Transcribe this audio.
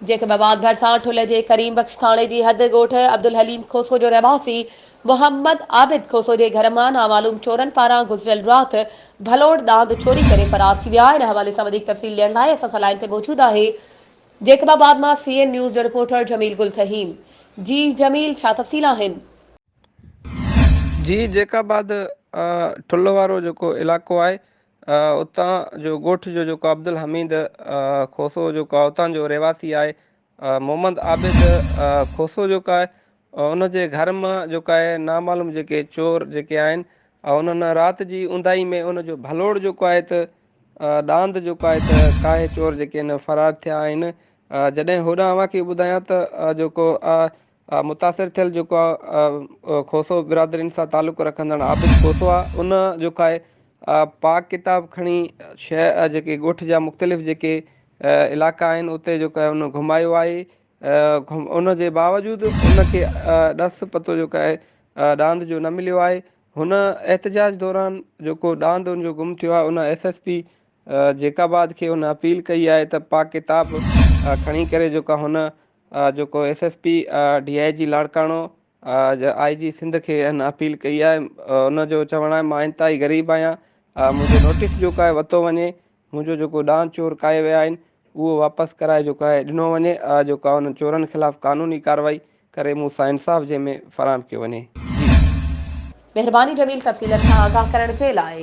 Jacob آباد ڀرسان ٺلهه جي ڪريم بخش ٿاڻي جي حد ڳوٺ عبدالحليم کوسو جو رهواسي محمد عابد کوسو جي گهر مان نامعلوم چورن پاران گذريل رات ڀلوڙ ڏاند چوري ڪري فرار ٿي ويا. ان حوالي سان وڌيڪ تفصيل ڏيڻ لاء اسان سان لائين تي موجود آهي جيڪب آباد مان سي اين نيوز جو رپورٽر جميل گل ٿهيم. جي جميل ڇا تفصيل آهن؟ جي جيڪب آباد ٺلهه وارو جيڪو علائقو آهي اتان جو ڳوٺ جو جيڪو عبدالحميد کوسو جيڪو آهي اتان جو رهواسي آهي محمد عابد کوسو جيڪو آهي ان جي گهر مان جيڪو آهي نامعلوم جيڪي چور جيڪي آهن انهن رات جي اونداهي ۾ ان جو ڀلوڙ جيڪو آهي ته ڏاند جيڪو آهي ته ڪاهي چور جيڪي آهن فرار ٿيا آهن جڏهن هوڏانهن اوهان کي ٻڌايان ته جيڪو متاثر ٿيل جيڪو آ کوسو برادرين سان تعلق رکندڙ عابد کوسو آ ان جيڪو آهي پاڪ ڪتاب کڻي شهر جيڪي ڳوٺ جا مختلف جيڪي علائقا آهن اتي جيڪو آهي ان گهمايو آهي ان جي باوجود ان کي ڏس پتو جيڪو آهي ڏاند جو نه مليو آهي هن احتجاج دوران جيڪو ڏاند ان جو گم ٿيو آهي ان ايس ايس پي جيڪب آباد کي ان اپيل ڪئي آهي ته پاڪ ڪتاب کڻي ڪري جيڪا هن جيڪو S S P, D I G Larkana, I G Sindh کي هن اپيل ڪئي آهي ان جو چوڻ آهي مان انتهائي غريب آهيان منهنجو نوٽيس جيڪو آهي وتو وڃي منهنجو جيڪو ڏان چور ڪاهي ويا آهن اهو واپس ڪرائي جيڪو آهي ڏنو وڃي جيڪو آهي انهن چورن خلاف قانوني ڪارروائي ڪري مون سان انصاف جنهن ۾ فراهم ڪيو وڃي جي. مهرباني جميل تفصيلن کان آگاهه ڪرڻ جي لاء.